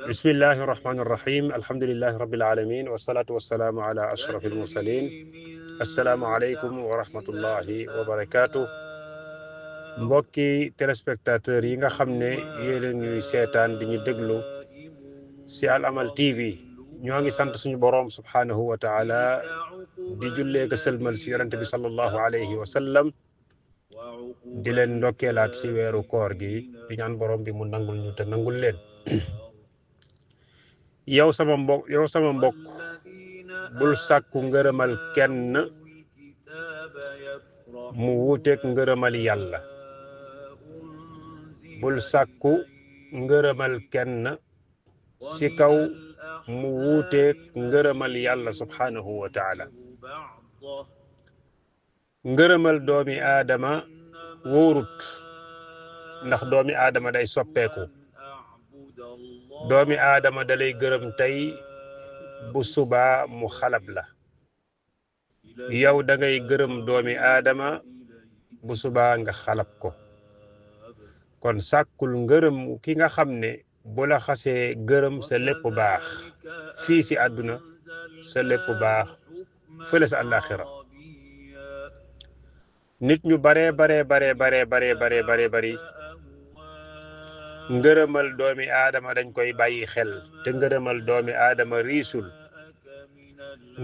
بسم الله الرحمن الرحيم الحمد لله رب العالمين والصلاة والسلام على أشرف المرسلين السلام عليكم ورحمة الله وبركاته mbokki téléspectateurs yi nga xam ne yéen a ñuy seetaan di ñu déglu si Al Amal TV ñoo ngi sant suñu boroom subhaanahu wa taala di jullee ka sëlmal si yonente bi sallallahu alayhi wa sallam di leen ndokkeelaat si weeru koor gi di ñaan boroom bi mu nangul ñu te nangul leen yow sama mbokk bul sàkku ngërëmal kenn mu wuuteeg ngërëmal yàlla bul sàkku ngërëmal kenn ci kaw mu wuuteeg ngërëmal yàlla subhaanahu wa taala ngërëmal doomi aadama wóorut ndax doomi aadama day soppeeku doomi aadama dalay gërëm tey bu subaa mu xalab la yow da ngay gërëm doomi aadama bu subaa nga xalab ko kon sàkkul ngërëm ki nga xam ne bu la xasee gërëm sa lépp baax fii si àdduna sa lépp baax fële sa àllaaxira nit ñu bari ngërëmal doomi aadama dañ koy bàyyi xel te ngërëmal doomi aadama riisul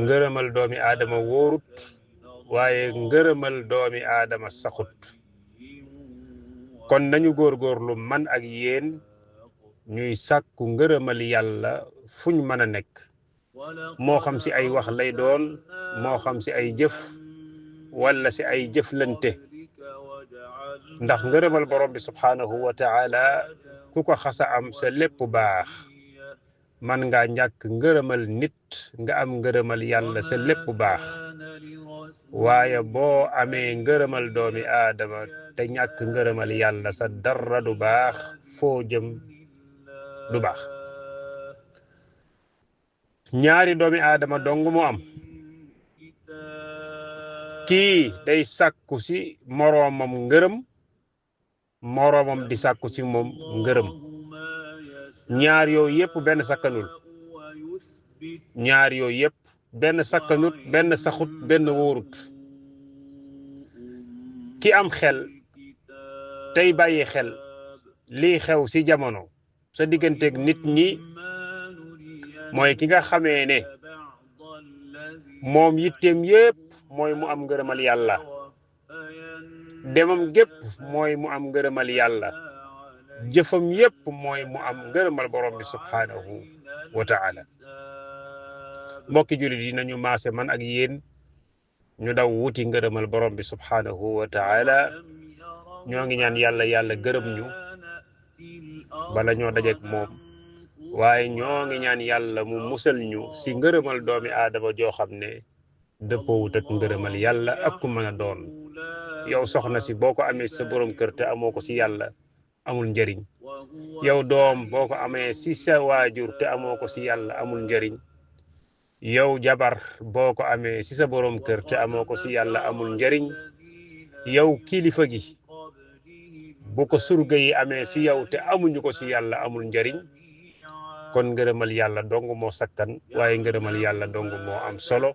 ngërëmal doomi aadama wóorut waaye ngërëmal doomi aadama saxut kon nañu góorgóorlu man ak yéen ñuy sàkku ngërëmal yàlla fuñ mën a nekk moo xam si ay wax lay doon moo xam si ay jëf wala si ay jëflante ndax ngërëmal borom bi subhaanahu wa taala ku ko xasa am sa lépp baax man nga ñàkk ngërëmal nit nga am ngërëmal yàlla sa lépp baax waaye boo amee ngërëmal doomi aadama te ñàkk ngërëmal yàlla sa dara du baax foo jëm du baax ñaari doomi aadama dong mu am kii day sàkku si moroomam ngërëm moroomam di sàkku si moom ngërëm ñaar yooyu yëpp benn sakkanul ñaar yooyu yëpp benn sakkanut benn saxut benn wóorut ki am xel tey bàyyi xel lii xew si jamono sa digganteeg nit ñi mooy ki nga xamee ne moom yitteem yëpp mooy mu am ngërëmal yàlla demam gépp mooy mu am ngërëmal yàlla jëfam yépp mooy mu am ngërëmal borom bi subhaanahu wa taala mbokki jullit yi nañu maase man ak yéen ñu daw wuti ngërëmal borom bi subhaanahu wa taala ñoo ngi ñaan yàlla gërëm ñu bala ñoo dajeek moom waaye ñoo ngi ñaan yàlla mu musal ñu si ngërëmal doomi aadama joo xam ne dëppoowut ak ngërëmal yàlla ak ku mën a doon yow soxna si boo ko amee sa borom kër te amoo ko si yàlla amul njëriñ yow doom boo ko amee si sa waajur te amoo ko si yàlla amul njëriñ yow jabar boo ko amee si sa borom kër te amoo ko si yàlla amul njëriñ yow kilifa gi bu ko surga yi amee si yow te amuñu ko si yàlla amul njëriñ kon ngërëmal yàlla dong moo sakkan waaye ngërëmal yàlla dong moo am solo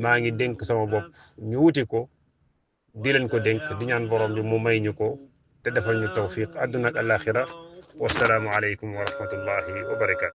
maa ngi dénk sama bopp ñu wuti ko di leen ko dénk di ñaan borom bi mu may ñu ko te defal ñu tawfiq àdduna ak alaxira wassalaamu aleykum wa rahmatullahi wa barakatu